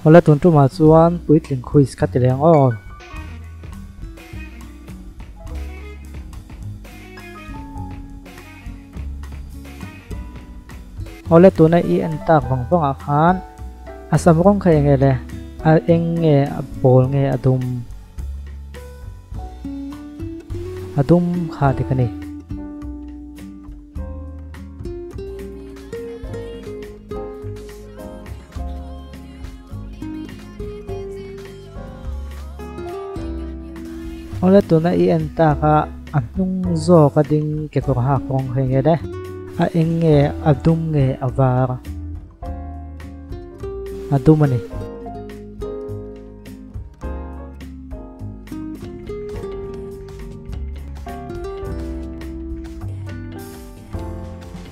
Awle tun tumah chuan puitling quiz kha ti leh ang aw. Awle tuna i en tak vang vang ah khan a sam rawng kha eng nge le? A eng nge a pawl nge a dum? A dum kha dik a ni. Awle tuna i en tak a a hnung zawk a ding kekawr hak rawng kha enge le a eng nge a dum nge a var a dum a ni.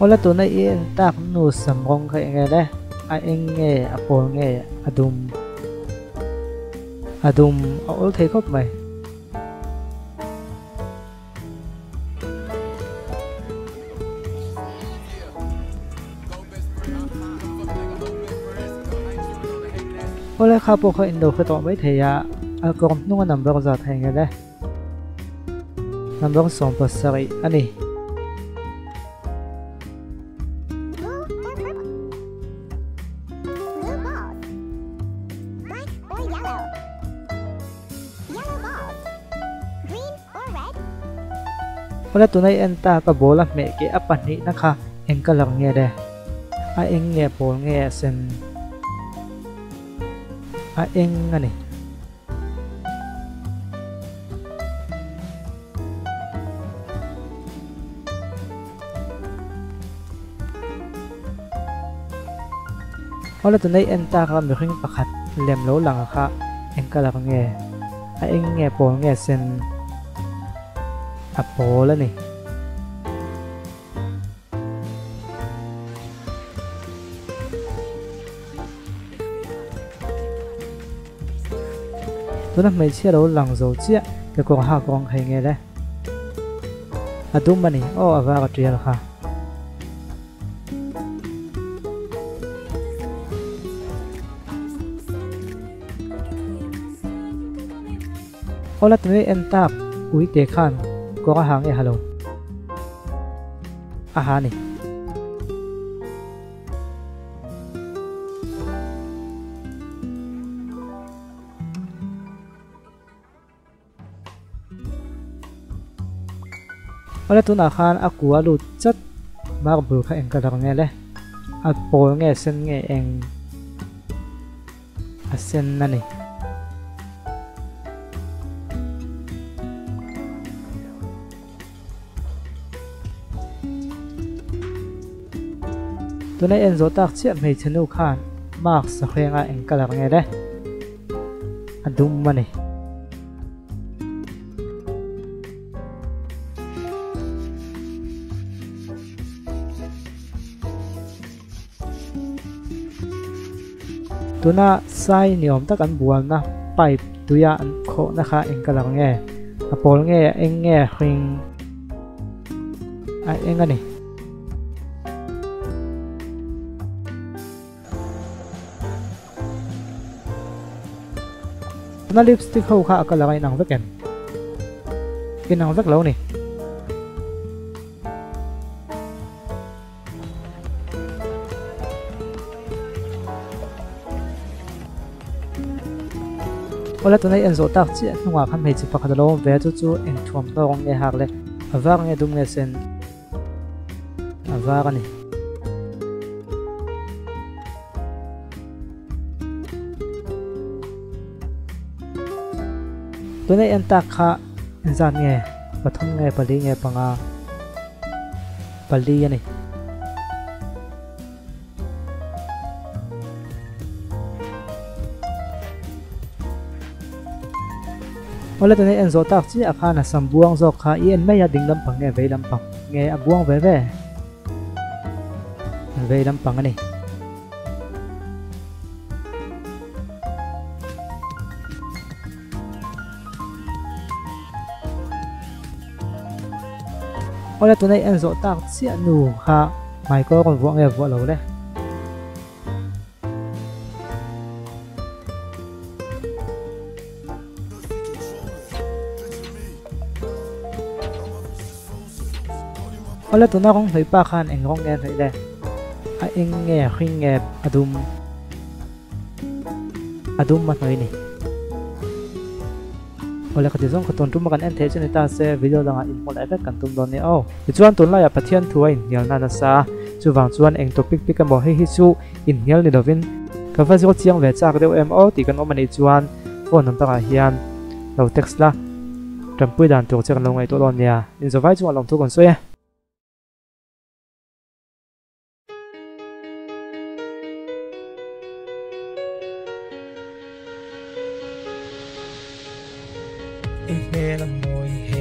Awle tuna i en tak nu sam rawng kha enge le a eng nge a pawl nge a dum a dum a awl thei khawp mai. Awle kha pawh kha in lo hre tawh mai thei a a kawr hnunga number zat kha enge le. Number 17 a ni. Awle tuna i en tak a ball a hmeh keh a pahnihna kha eng colour nge le? A eng nge pawl nge a sen? A eng a ni. Awle tunei en tak a mihring pakhat lem lo lang a kha eng colour nge a eng nge pawl nge sen a pawl a ni. Tuna hmeichhia lo lang zo chiah kekawr hak rawng hei nge le. A dum a ni aw a var a tial kha. Aw la tunei en tak uite khan kawr a ha nge ha lo. A ha ni. Awle tunah khan a kua lut chat marble kha eng colour nge le a pawl nge sen nge eng a sen a ni. Tuna en zawh tak chiah hmeichhe nu khan mask a hrenga eng colour nge le a dum a ni. Tuna sai ni awm tak an bualna pipe tuia an khawhna kha eng colour nge a pawl nge a eng nge a hring a eng a ni. Tuna lipstick ho kha a colour a inang vek em? Inang vek lo ni. Awle tunai en zawh tak chiah hnungah khan hmeichhe pakhat a lo awm ve a chu chu eng thuam hnawk ang nge hak le a var nge dum nge sen a var a ni. Tunai en tak kha engzat nge pathum nge pali nge panga. Pali a ni. Awle tunai en zawh tak chiah khan a sam buang zawk kha i en mai a ding lampang nge vei lampang nge a buang ve ve vei lampang a ni. Awle tunai en zawh tak chiah nu kha hmaikaw rawn vuah nge vuah lo le. Awle tuna rawng hnawih pa khan eng rawng nge a hnawih le? A eng nge a hring nge a dum? A dum a hnawih ni. Awle ka ti zawng kha tun tum a kan en theih chu ni ta se video dangah inhmu leh vek kan tum dawn nia aw. Tichuan tunlaiah Pathian thu a inhnial na nasa a, chuvang chuan eng topic bik emaw hei hi chu inhnial ni lovin ka va zawt chiang ve chak deuh em aw tih kan awm a nih chuan phone number ah hian lo text la, tanpui dan tur che kan lo ngaihtuah dawn nia. Inzawvai chungah lawmthu kan sawi e. I hmel a mawi he.